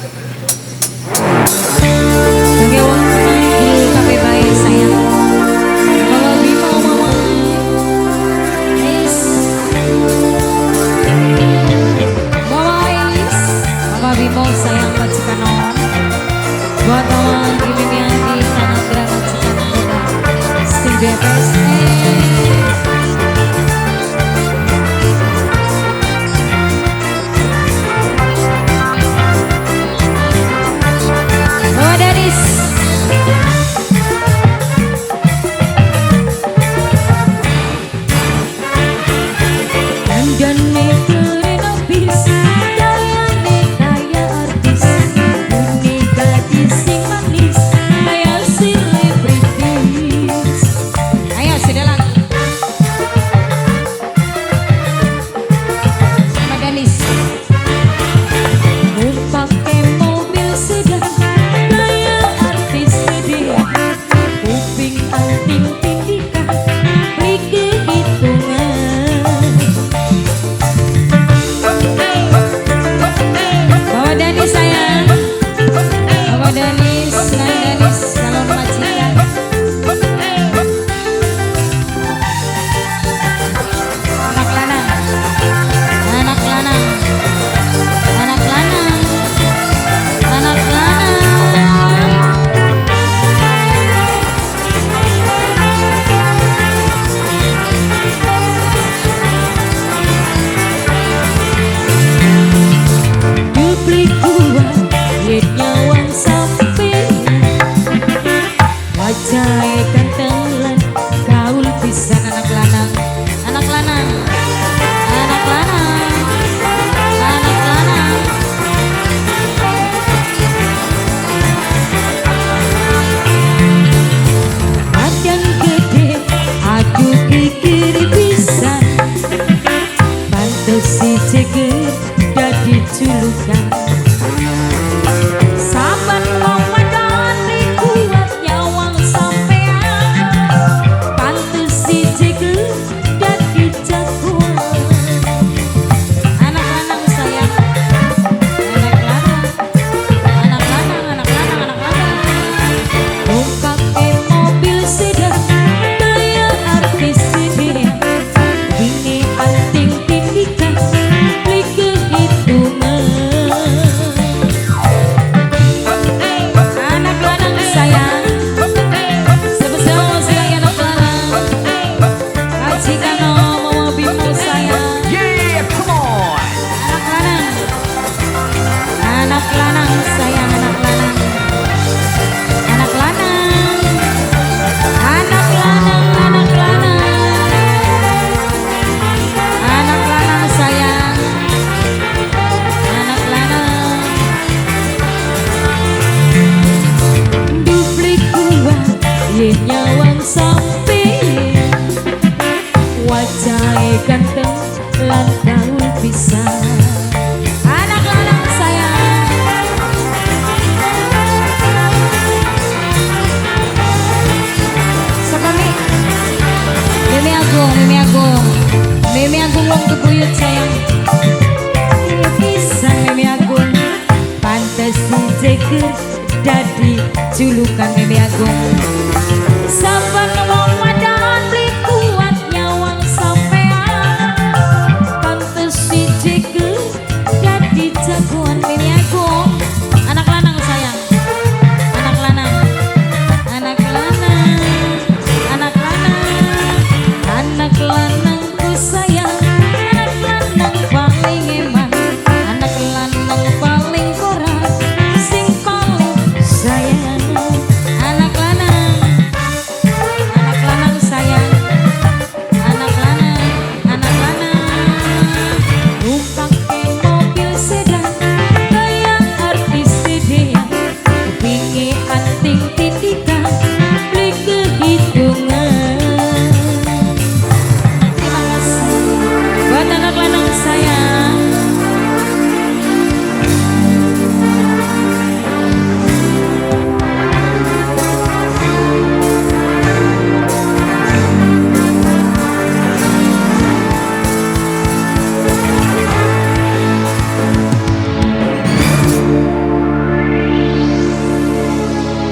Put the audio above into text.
Oke, wong iki kabeh bae sayang. Mama Bimo, Mama Is. Mama Is, Mama Bimo sayang majikan. Buat Mama Gimimianti Tanandra majikan muda. Sing bebas. Mama Danis. Dandane keren abis, gayane kaya artis, bune gadis sing manis, kaya selebritis. Ayo sedelan. Mama Danis. Pakai mobil sedan, kaya artis gede, kuping anting tindikan, beli kehitungan. Bawa Danis sayang, Bawa Danis, sayang Danis, calon majikan. Anak lanang, anak lanang, anak lanang, anak lanang. Duplik kuat, yen nyawang sampeyan, wajahe ganteng lan gaul pisan. Anak lanang, anak lanang, anak lanang, anak lanang. Badan gede, aku kikir pisan, pantes si ceger dadi julukan. Saban wong wadon kuat nyawang sampean, pantes si ceger dadi jagoan. Anak lanang sayang, anak lanang, anak lanang, anak lanang, anak lanang. Numpak mobil sedan, kaya artis gede, wingi anting tindikan, beli kehitungan. Anak lanang sayang, sebesar sayang anak lanang, majikan Mama Bimo sayang. Yeah, come on. Anak lanang, anak lanang sayang, anak lanang, anak lanang, anak lanang, anak lanang, anak lanang sayang, anak lanang. Duplik kuat, yen nyawang sampeyan, wajahe ganteng lan gaul pisan. Anak lanang sayang. Sapa mi? Mimi Agung, Mimi Agung, Mimi Agung wong kebuyut sayang. Iya pisan Mimi Agung, pantes si jeger dadi julukan Mimi Agung.